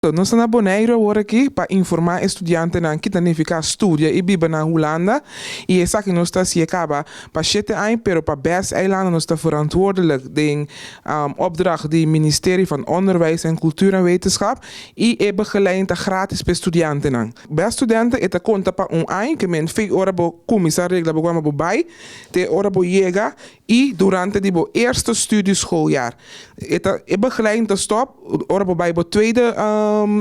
Nos ta na Boneiru awor aki pa informá e studiantenan ki ta nifiká studia i biba na Hulanda i esaki nos ta hasié kaba pa 7 aña, pero pa BES-eilanden nos ta verantwoordelijk den opdracht di Ministerie van Onderwijs en Cultuur en Wetenschap i e begeleiding ta gratis pa e studiantenan. BES studenten e ta konta pa un aña, ke men for di ora bo kuminsá regla bo bo bai te ora bo yega i durante di bo eerste studieschooljaar. E begeleiding ta stop ora bo bai bo tweede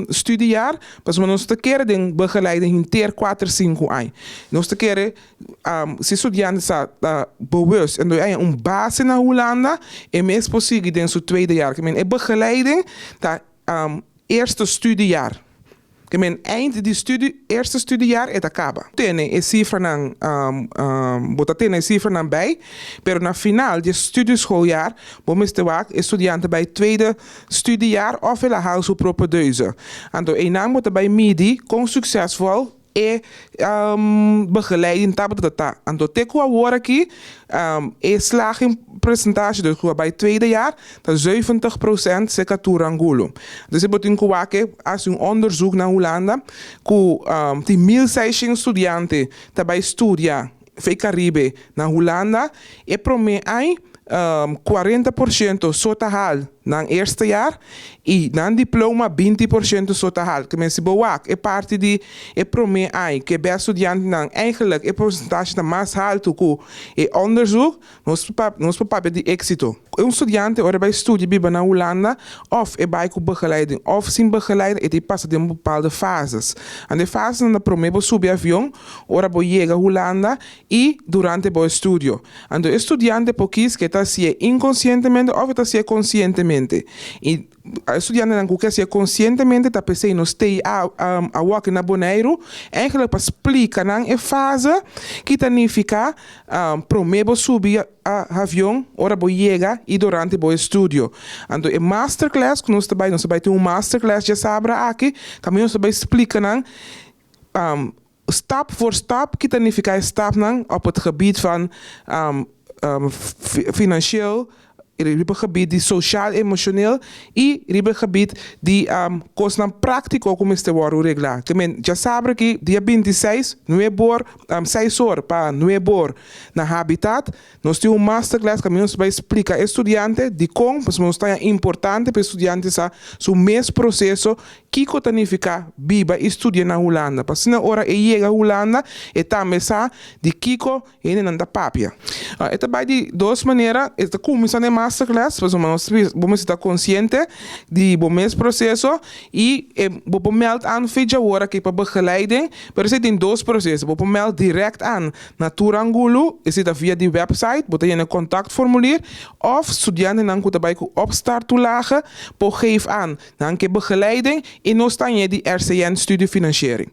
studiejaar, pasobra nos ta kere den begeleiding henter 4, 5 aña. Nos ta kere si studiante ta bewust en door un base na Hulanda, e mes por sigui den su tweede jaar. Ke men e begeleiding ta eerste studiejaar. Ke men eind di studie, eerste studiejaar e ta kaba. Tene e sifranan, bo ta tene e sifranan bij, pero na final di studieschooljaar, bo mester wak e studiante bai tweede studiejaar of el a haal su propedeuse. Anto einan bo ta bai midi kon succesvol e begeleiding tabata ta. Anto te ku awor aki e slagingspercentage, dus ku bai tweede jaar, ta 70% serka Turangulo. Dus bo tin ku wak hasi un onderzoek na Hulanda ku tin 1600 studiante ta bai studia for di Karibe na Hulanda e promé aña 40% so ta haal na eerste jaar i na diploma 20% so ta haal. Ke men si bo wak e parti di e promé aña ku e studiantenan eigenlijk e porcentahe ta mas haltu ku e onderzoek, nos papia di éksito. Un studiante ora bai studia biba na Hulanda, of e bai ku begeleiding of sin begeleiding, e ta pasa den bepaalde fases. En de fase na promé bo subi avion, ora bo yega Hulanda i durante bo estudio. Anto e studiante por kies ku e ta hasié inkonsientemente of e ta hasié konsientemente. I e studiantenan ku ke hasié konsientemente, ta p'esei nos t'ei awor na Boneiru, eigenlijk pa splika nan e fase ku ta nifiká promé bo subi avion, ora bo yega i durante bo estudio. Anto e masterclass ku nos ta bai tin un masterclass djasabra aki, kaminda nos ta bai splika nan stap voor stap ku ta nifiká stapnan op het gebied van financieel, riba gebied di sociaal emotioneel i riba gebied di kosnan práktiko ku mester wòrdu reglá. Ke men djasabra aki dia 26, 9 or, 8:54 na Habitat, nos tin un masterclass ku nos ta bai splika e studiante di kon, pasobra nos ta importante pa e studiante sa su mes proseso kiko ta nifiká biba i studia na Hulanda. Pa asina ora e yega Hulanda, e tambe sa di kiko hendenan ta papia. E ta bai di dos manera, e ta kuminsá na masterclass, pasobra nos bo mester ta konsiente di bo mes proseso i bo por meld aan via awor aki pa begeleiding, pero esei tin dos proseso. Bo por meld direct aan na Turangulo, esei ta via di website, bo ta yena contactformulier, of studiantenan ku ta bai ku opstarttoelage, por geef aan nan ke begeleiding i nos ta di RCN studiefinanciering.